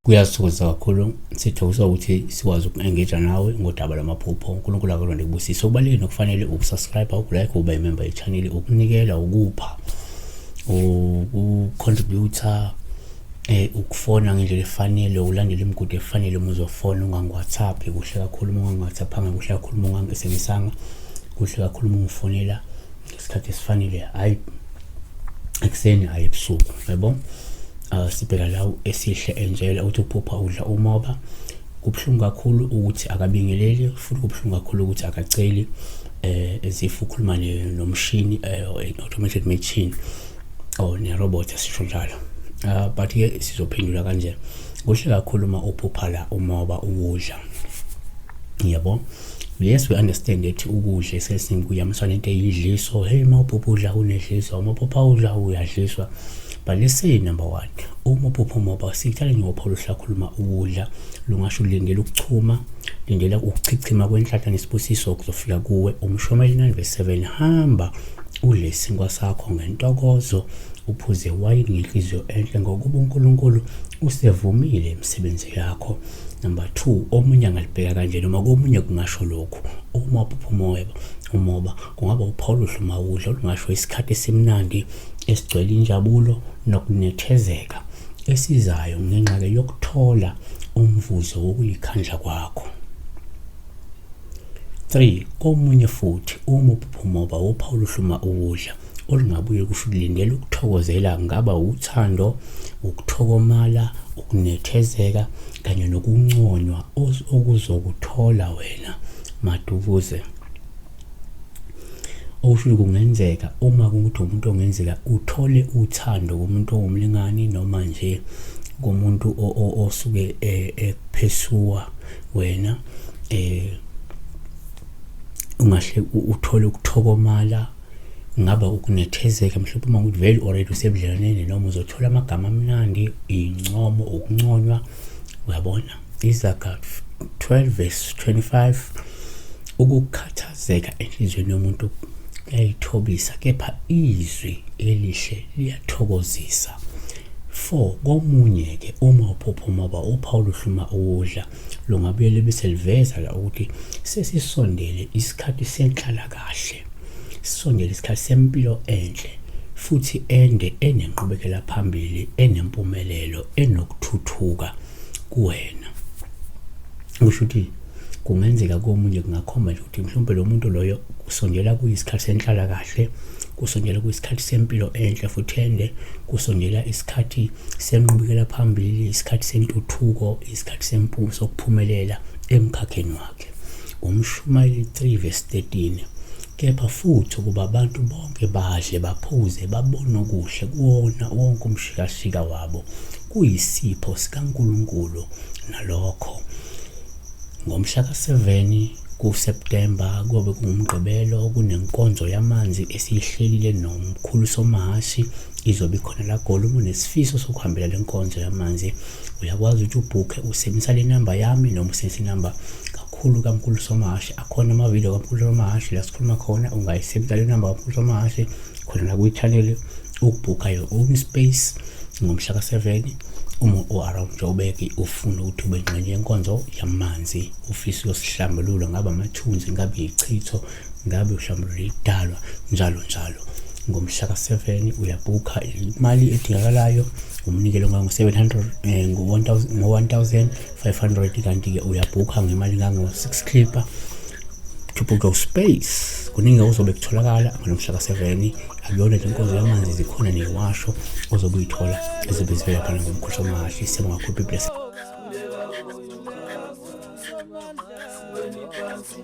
Kuyasithokozisa kakhulu, sithokozisa ukuthi sikwazi uku-engage nawe ngodaba lwamaphupho. UNkulunkulu akulonde kubusise. Okubalulekile nokufanele ukusubscribe, ukulike, ukuba imember ye-channel, ukunikela, ukupha, ukucontributor, ukufona ngendlela efanele, ulandele imigudu efanele uma uzofona, ungangi-WhatsApp kuhle kakhulu, uma ungangi-WhatsApp-anga kuhle kakhulu, uma ungangi-SMS-anga kuhle kakhulu, uma ungifonela ngesikhathi esifanele, hhayi ekuseni, hhayi ebusuku, yabo. Sibheka la esihle enjela uthi uphupha udla umoba. Kubuhlungu kakhulu ukuthi akabingeleli, futhi kubuhlungu kakhulu ukuthi akaceli, as if ukhuluma nomshini, automated machine or ne-robot, asisho njalo. But ke sizophendula kanje. Kuhle kakhulu uma uphupha la umoba uwudla, yabo. Yes, we understand that ukudla esesingi kuyamiswa nento eyidliso. Hey, uma uphupha udla unedliso, uma uphupha udla uyadliswa. But let's say number one, uma uphupha umoba, sikuthale ngopha oluhlakhuluma ukudla, lungasho ulindela ukuchuma, lindela ukuchichima kwenhlanhla nesibusiso kuzofika kuwe. Umshomeli 9 verse 7, hamba udle isinkwa sakho ngentokozo, uphuze wayini ngenhliziyo enhle, ngokuba uNkulunkulu usevumile imisebenzi yakho. Number 2, omunye angalibheka kanje, noma komunye kungasho lokhu. Uma uphupha umoba, umoba kungaba uphawu oluhle uma udla, olungasho isikhathi esimnandi esigcwele injabulo nokunethezeka esizayo ngenxa-ke yokuthola umvuzo wokuyikhandla kwakho. 3, komunye futhi uma uphupha umoba wophawu oluhluma ukudla, olungabuye kusho ukulindela ukuthokozela, kungaba uthando, ukuthokomala, ukunethezeka kanye nokunconywa okuzokuthola wena maduze. Okusho ukuthi kungenzeka uma kuwukuthi umuntu ongenzeka uthole uthando kumuntu owumlingani, noma nje kumuntu osuke ekuphesuwa wena, ungahle uthole ukuthokomala, ngaba ukunethezeka mhlawumbe uma ukuthi vele already usebudlelwaneni, noma uzothola amagama amnandi, iy'ncomo, ukunconywa, uyabona. Izaga 12 verse 25, ukukhathazeka enhliziyweni yomuntu kuyayithobisa, kepha izwi elihle liyathokozisa. 4, komunye-ke uma uphupha umoba uphawu luhluma ukudla, lungabuye libe seliveza la ukuthi sesisondele isikhathi senhlalakahle, sisondele isikhathi sempilo enhle futhi ende, enenqubekela phambili, enempumelelo, enokuthuthuka kuwena. Kusho ukuthi kungenzeka komunye kungakhomba nje ukuthi mhlawumbe lo muntu loyo kusondela kuyisikhathi senhlalakahle, kusondela kuyisikhathi sempilo enhle futhi ende, kusondela isikhathi senqubekela phambili, isikhathi sentuthuko, isikhathi sempumelelo, sokuphumelela emkhakheni wakhe. Umshumayeli 3 verse 13, kepha futhi ukuba abantu bonke badle baphuze babone okuhle kuwona wonke umshikashika wabo, kuyisipho sikaNkulunkulu nalokho. Ngomhla ka-7 kuSeptemba kuyobe kungumgqibelo, kunenkonzo yamanzi esiyihlelile nomkhulu Somahhashi, izobe ikhona la Goli. Uma unesifiso sokuhambela le nkonzo yamanzi, uyakwazi ukuthi ubhukhe usebenzisa le namba yami noma usebenzisa inamba kakhulu kaMkhulu Somahhashi. Akhona amavidiyo kaMkhulu Somahhashi la sikhuluma khona, ungayisebenzisa le namba kaMkhulu Somahhashi khona la kwi-channel ukubhukha your own space ngomhla ka-7 uma u-around Joburg, ufuna ukuthi ube ngxenye yenkonzo yamanzi, ufisa uyosihlambulula, ngabe amathunzi, ngabe ichitho, ngabe uhlambulula idalwa, njalo njalo. Ngomhla ka-7 uyabhukha, imali edingakalayo umnikelo ngango-700, ngo-1500, kanti-ke uyabhukha ngemali ngango-6 clipper to book your space. Kuningi ozobe kutholakala ngalo mhla ka-7. Akuyona nje inkonzo yamanzi, zikhona ney'washo ozobe uyithola ezobe zivela khona ngomkhulu Somahhashi. Siyabonga kakhulu, be blessed. Siweni phansi.